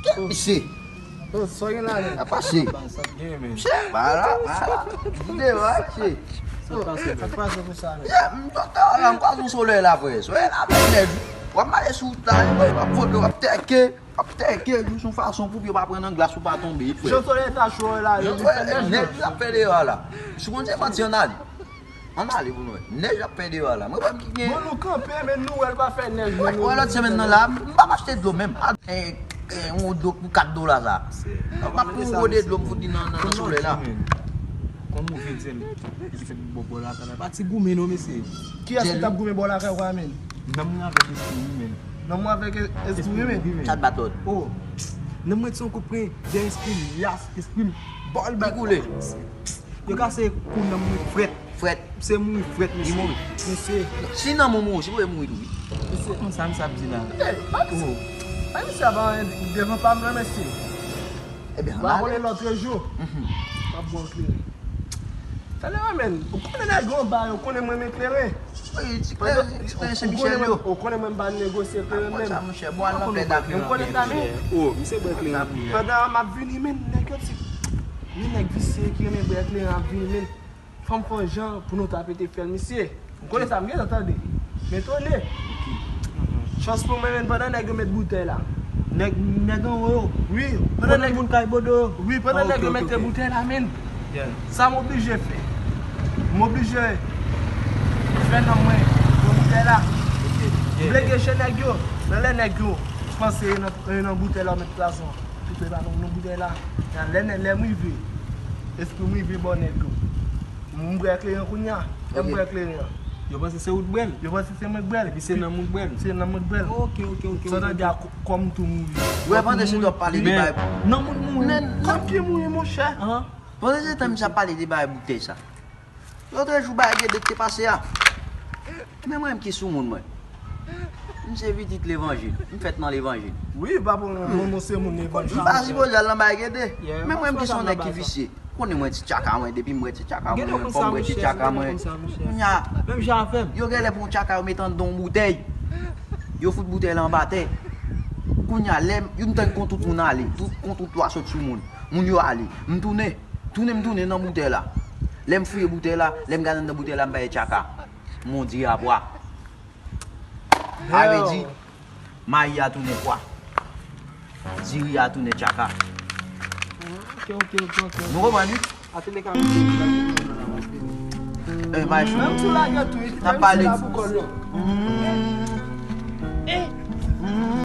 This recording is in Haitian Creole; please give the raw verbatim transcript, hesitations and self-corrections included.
Kèt misye. Oh, sa gen la, men. A pase. Sa gen, men. Misye, ba la, ba la. Vide, ba, misye. Sa pase, men. Sa pase pou sa, men. Ya, m tòtò la, m kwaze yon solèy la, frè. Solèy la, men, nèg. W ap mache sou wout la, w ap vote, w ap tèke, w ap tèke, jis yon fason pou pye pa pran nan glas ou pa tonbe, frè. Jan solèy ta cho la, yo di fè nèj. Nèg la fè deyò la. Si w konn se manti, ann ale. Ann ale pou nou wè. Nèj ap fè deyò la. Mwen pa m ki gen. Bon, nou kanpe, men nou wè l pa fè nèj. Wè, wè lòt semèn nan la, m pa m achte dlo menm. A, e, e, yon dlo pou kat dola sa. M ap pran yon gode dlo m fout li nan, nan, nan solèy la. Kòman w vin di l? Li fè bò bò lakay la. Pa ti goumen non, mesye. Kiyès ki t ap goumen bò lakay ou a, men? Nanm mwen avèk espri wi, men. Nanm mwen avèk espri wi, men. Chat bat lòt. Oh. Nanm mwen ti yon kout pwen dèyè espri l, yas, espri l. Bòl bat. Li koule. Yo kase kou nanm mwen frèt. Frèt. Se mouri frèt, Li mesye. mouri. Mesye. Si nanm ou mouri, si w mouri tou wi. Mesye, konn sa misye ap di la. Oh. Ay, misye ap anyen devan pa m nan, mesye. Ebyen, Ba konnen lòt jou. M ap bon kleren. Talè, men, ou konnen nèg yo anba yo, konnen mwen renmen kleren. Wi, ti kleren, ti kleren se Michel yo. Ou konnen mwen ba negosye kleren menm. Sa, monchè, bon, al nan plèd avyon. Ou konnen sa, men. Oh, misye bwè kleren. Pandan m ap vini, men, nèg yo ti. Ni nèg visye ki renmen bwè kleren ap vini, men. Fò m fè yon jan pou nou ta pete fyèl, misye. Ou konnen sa, m gentan tande. M etone. Chans pou mwen, men, pandan nèg yo met boutèy la. Nèg, nèg anwo yo. Wi, pandan nèg moun kay bodo yo. Wi, pandan nèg yo mete boutèy la, men. Sa m oblije fè? M oblije fè nan mwen pran boutèy la. M lege je nèg yo. Nan lè nèg yo panse e nan, e nan boutèy la, ou met pwazon. Tout le pa nan, nan boutèy la. Lè, lè m rive, espri m rive bò nèg yo. M bwè kleren kounye a. Lè m bwè kleren an. Yo panse se ou t bwè l. Yo panse se mwen k bwè l. Epi se nanm ou t bwè l. Se nanm mwen k bwè l. Ok, ok, ok. Sa ta di a kò m tou mouri. Wè, pandan se tan w ap pale de bagay. Nanm ou t mouri. Kòm ki mouri, monchè? Pandan se tan misye ap pale de bagay boutèy sa. Lòt jou bagay Gede te pase a. Men mwen menm ki sou moun mwen. M se pitit levanjil. M fèt nan levanjil. Wi, papa, mwen, mwen se moun levanjil. M pa sipoze al nan bagay Gede. Men mwen menm ki se yon nèg ki visye. Konnen mwen ti tchaka mwen, depi m wè ti tchaka mwen, fò m wè ti tchaka mwen. Kounye a, menm jan avè m. Yo genlè pran yon tchaka, yo met anndan yon boutèy. Yo fout boutèy la anba tè. Kounye a, lè m, yo m tann kon tout moun ale, tout, kon tout lwa sot sou moun. Moun yo ale. M tounen, tounen, m tounen nan boutèy la. Lè m fouye boutèy la, lè m gade anndan boutèy la, m pa wè tchaka. Mon Dye a bwa. A vle di, mayi a tounen pwa. Diri a tounen tchaka. Ok, ok, ok, ok. Nou konprann wi? Atelier ka Eh, maestro. Menm sou lagè tou, N ap pale. Pou kòl yo.